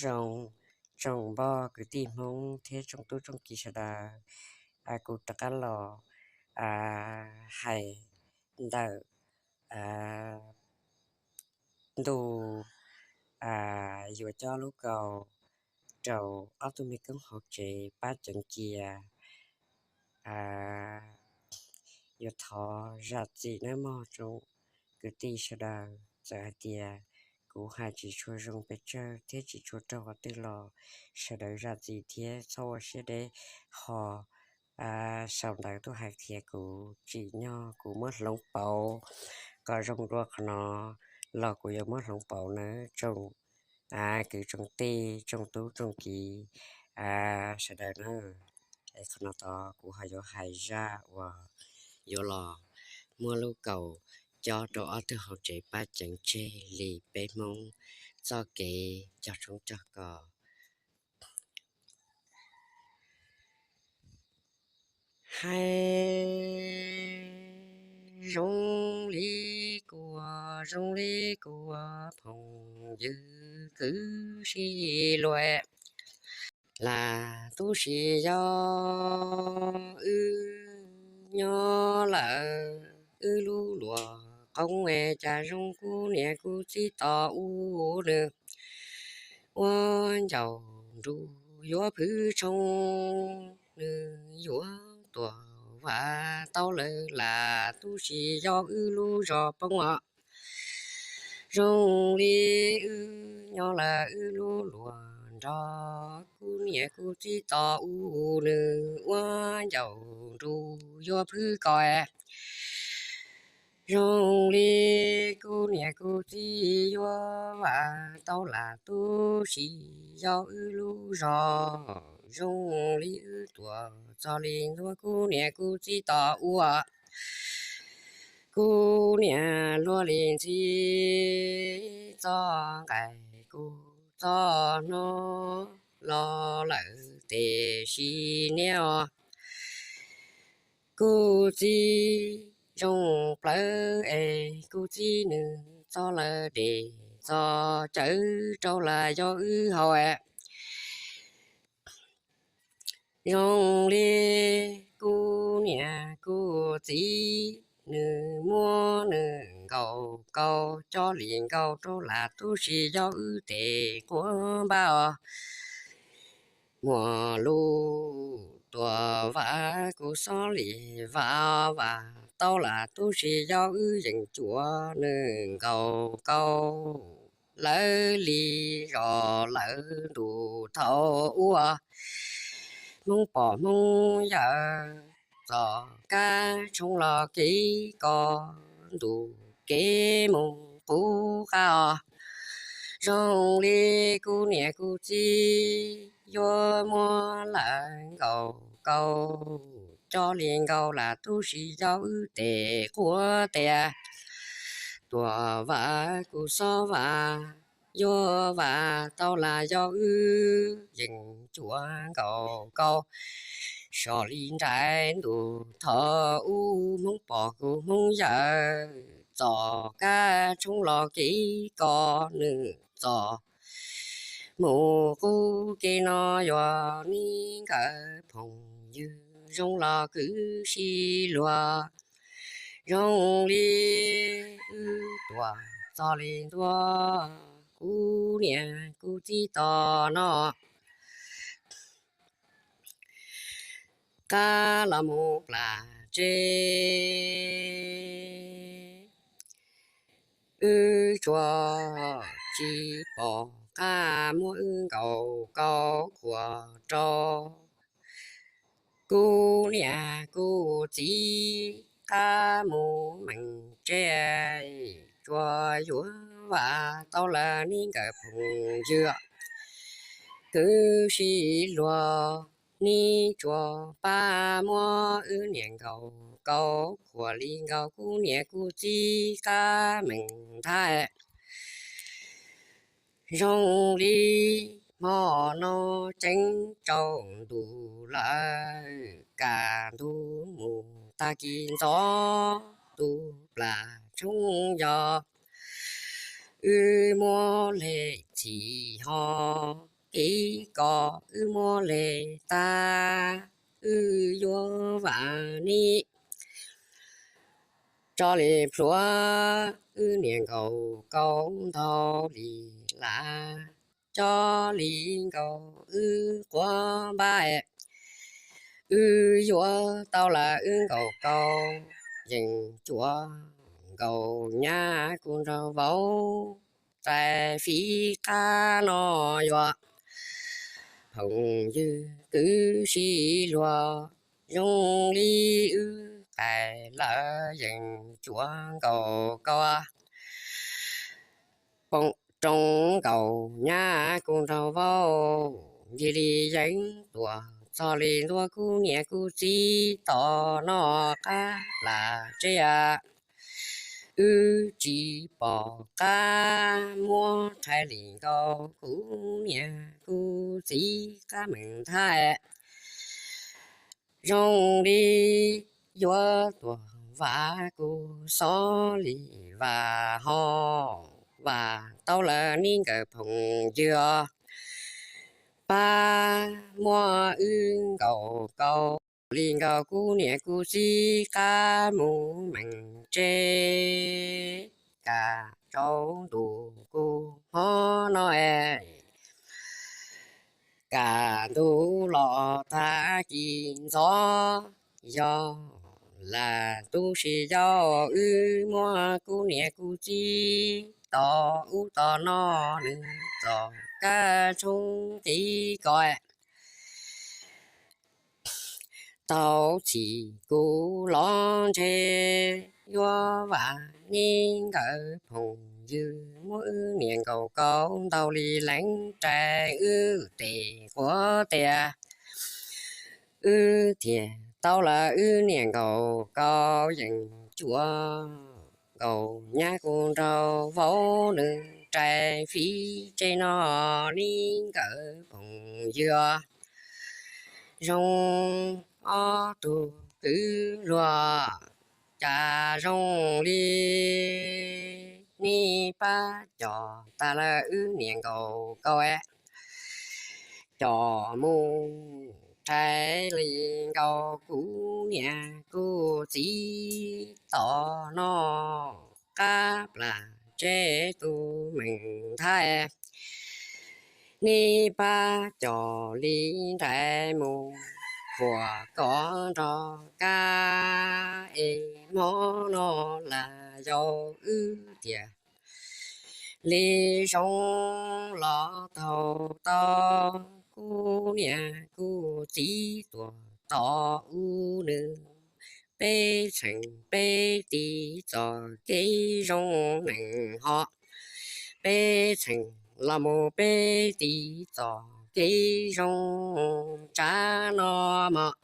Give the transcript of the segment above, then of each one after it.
Zoo, tsoom npoj kwv tij Hmoob thiab tsoom tub tsoom kiv sawv daws, kuv rov qab los hais ntawm ntu yuav coj lub kaus rau ob tug me koob hauv tsev pab ceev cia, yuav thov zam txim nawb mog tsoom kwv tij sawv daws. Txawm hais tias kuv hais tsis tshua zoo pes tsawg thiab tsis tshua raug qhov twg los sawv daws zam txim thiab txhob ua siab deb ho sau ntawv tuaj hais qhia kuv. Tsim nyog kuv muab hloov pauv kom zoo dua qhov no los kuv yuav muab hloov pauv nawb tsoom kwv tsoom tij tsoom tub tsoom kiv sawv daws na. Es qhov no tod kuv ho yuav hais zaj uas yuav los muab lub kaus cob rau ob tug hauv tsev pab ceev tseg li peb Hmoob txoj kev cog tshoob cog kos. Hais zoo li kuv, zoo li kuv phooj ywg kwv tij luag, lam tub si yog wb nyob lawm wb lub luag qoob, cas zoo kuv niam kuv txiv tos ua nws ua ncaus nrug yuav phwv tshoob, nws yuav tuam vam tau lawm lam tub si yog wb lub zos poob os. Zoo li wb nyob lawm wb lub luag nrog kuv niam kuv txiv tos ua nws ua ncaus nrug yuav phwv kos. Zoo li kuv niam kuv txiv yuav vam tau lam tub si yog wb lub zos. Zoo li wb tuam txog li ntuag kuv niam kuv txiv tos ua, kuv niam luag li ntxhi txoj nqaim kuv txoj hnob los lawm tes sis niaj os. Kuv txiv zoo plawv es kuv txiv nws txoj lawv dej txoj cawv rau lam yog wb haus. Zoo li kuv niam kuv txiv nws muab nws nkaus kaus cob li nkaus rau lam tub si yog wb tes quav npab os. Muaj lub tuam vam kuv xob li vam vam tau lam tub si yog wb yeej cuam nws nkaus kaus. Lawv li zos lawv ntuj thaum ub, Hmoob pog Hmoob yawm txoj kab tshoob los kev kos, ntuj kev mus qub qab os. Zoo li kuv niam kuv txiv yuav muab lawv nkaus kaus cob li nkaus lam tub si yog wb tes quav tias, tuam vam kuv xob vam yuav vam tau lam yog wb yeej cuam nkaus kaus. Sov li nraim ntuj thaum ub, Hmoob pog kuv Hmoob yawm txoj kab tshoob los kev kos, nws txoj mus qub kev no yuav neb nkawd phooj ywg zoo los kwv tij luag. Zoo li wb tuam txog li ntuag kuv niam kuv txiv tos no, qab los mus plam tsev, wb tsuas tsis pom qab muab wb nkaus kaus khuam rau. Kuv niam kuv txiv qab mus meem tsev, tsuas yuav vam tau lawm neb nkawd phooj ywg kwv tij luag, neb tsuas pab muab wb niam nkaus kaus khuam li nkaus kuv niam kuv txiv qab meem nthav. Zoo li hmo no ceeb tsaus ntuj lawm, kaj ntug mus tag kis ntxov, tus plam tshoob yog wb muab hle txhim ho. kev kos wb muab le tag, wb yuav vam neb tso li plhuav wb niam nkaus kaus ntau li lawm, tso li nkaus wb quav npab, wb yuav tau lawm wb nkaus kaus, yeej cuav nkaus nyab kuv nraug vauv, txais fij qab no yuav phooj ywg kwv sib luag, zoo li wb qais lawm yeej cuav nkaus kaus, poob roob nkaus nyab kuv nraug vauv, ncig li yeeb tuaj txog li ntua kuv niam kuv txiv tom noj qab plas tseb. Wb tsis pom qab muab rhais li nkaus kuv niam kuv txiv qab meem nthaib, zoo li yuav tuaj vam kuv xob li vam ho, vam tau lawm neb nkawm phooj ywg, pab muab wb nkaus kaus li nkaus kuv niam kuv txiv qab mus meem tseb, kam rau ntuj kuv hmo no es kam ntuj los tag kis ntxov, yog lam tu si yau wb muab kuv niam kuv txiv tom ub tom no nws txoj kab tshoob kev kos, tau txhim kuv los ntshe yuav vam neb nkawm phooj ywg muab wb niam nkaus kaus ntau li leev rais wb tes quav tias wb thiaj tau lawm wb niam nkaus kaus yeej cuav nkaus nyab kuv nraug vauv nws rais fij tseb no neb nkawm phooj ywg. Zoo ob tug kwv luag, cas zoo li neb pab coj tag lawm wb niam nkaus kaus, coj mus rhais li nkaus kuv niam kuv txiv tom noj qab plas tseb tus meem nthaib. Neb pab coj li nrais mus khuam kom nrog kab es hmo no lawm yau wb thiaj li zoo los taug tau kuv niam kuv txiv tuaj tom ub nws. Peb txheej peb tiv txoj kev zoo neeg ho, peb txheej los mus peb tiv txoj kev zoo tsav no mog.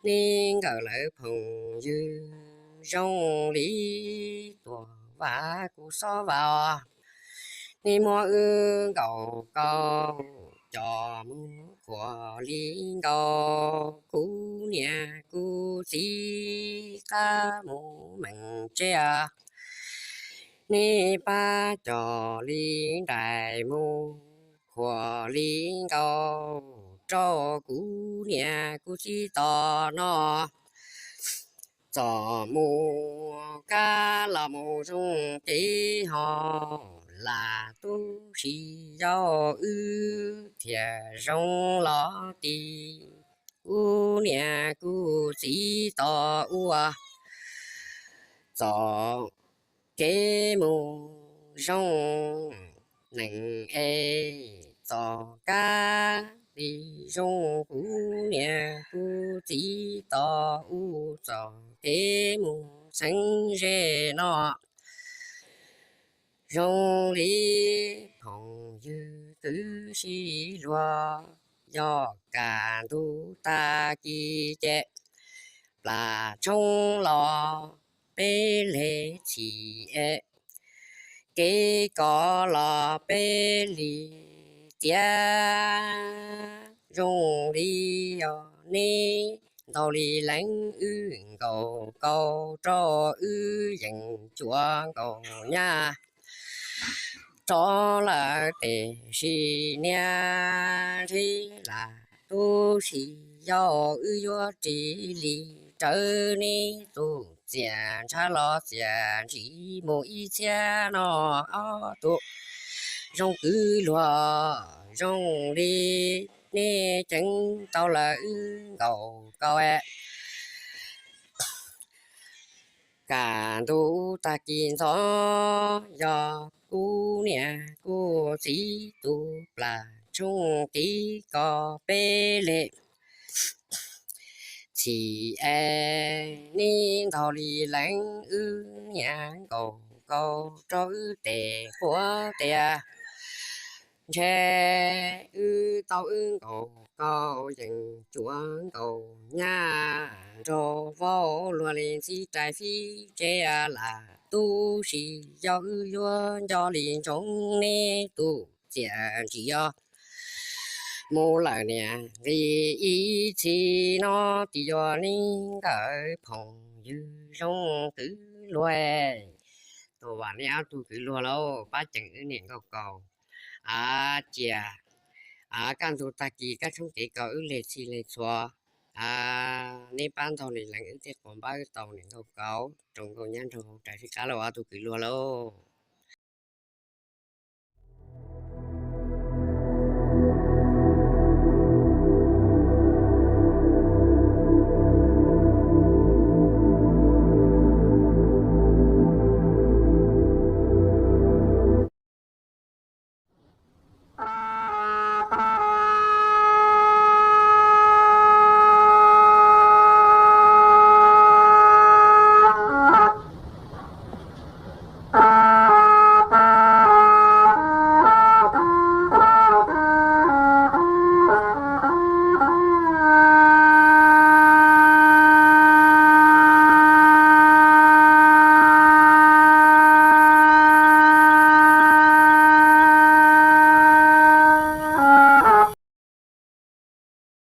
Neb nkawm lawv phooj ywg zoo li tuaj vam kuv xob vam os. Neb muab wb nkaus kaus coj mus khuam li nkaus kuv niam kuv txiv qab mus meem tseb. Neb pab coj li nrais mus khuam li nkaus rau kuv niam kuv txiv tom no. Txoj mus kab los mus zoo kev ho, lam tu si yau wb thiaj zoo los ti kuv niam kuv txiv tom ub. Txoj kev mus zoo neeg es txoj kab li zoo kuv niam kuv txiv tom ub txoj kev mus txheeb ze no. Zoo li phooj ywg kwv sib luag, yog kaj ntug tag kis ces plas tshoob los peb le txhim es, kev kos los peb li tiav. Zoo li yog neb ntau li leev wb nkaus kaus rau wb yeej cuav nkaus nyab rov lawm tiam sis niaj ntsib lam tub si yog wb yuav ris li rawv neb tus txiam ntshav los txiam ntsim mus ib txhiab no ob tug zoo kwv luag zoo li nej ceev tau lawm wb nkaus kaus. Kaj ntug tag kis ntxov yog kuv niam kuv txiv tus plam tshooj tiv ko peb li txhim es neb ntaug li leev wb niam nkaus kaus rau wb tes quav tias ntshe wb tau wb nkaus kaus yeej cuav nkaus nyab nrog vauv luag li ntxib rais fib tsev lam tub si yog wb yuav nco li ntsoov neb tus txiam ntsim yog mus lawm niam nqis ib txhis no tis yog neb nkawd phoom ywg zoo kwv luag. Tus vam neb ob tug kwv luag lauj, pab ceev wb niam nkaus kaus. A, cia a kaj ntug tag kis kab tshoob kev ko wb leg txhij leg txhua, a, neb pab ntaug li leev wb thiaj quav npawb tau niam nkaus kaus rau nkaus nyab nrog vauv rais fib qab lauj ob tug kwv luag lauj.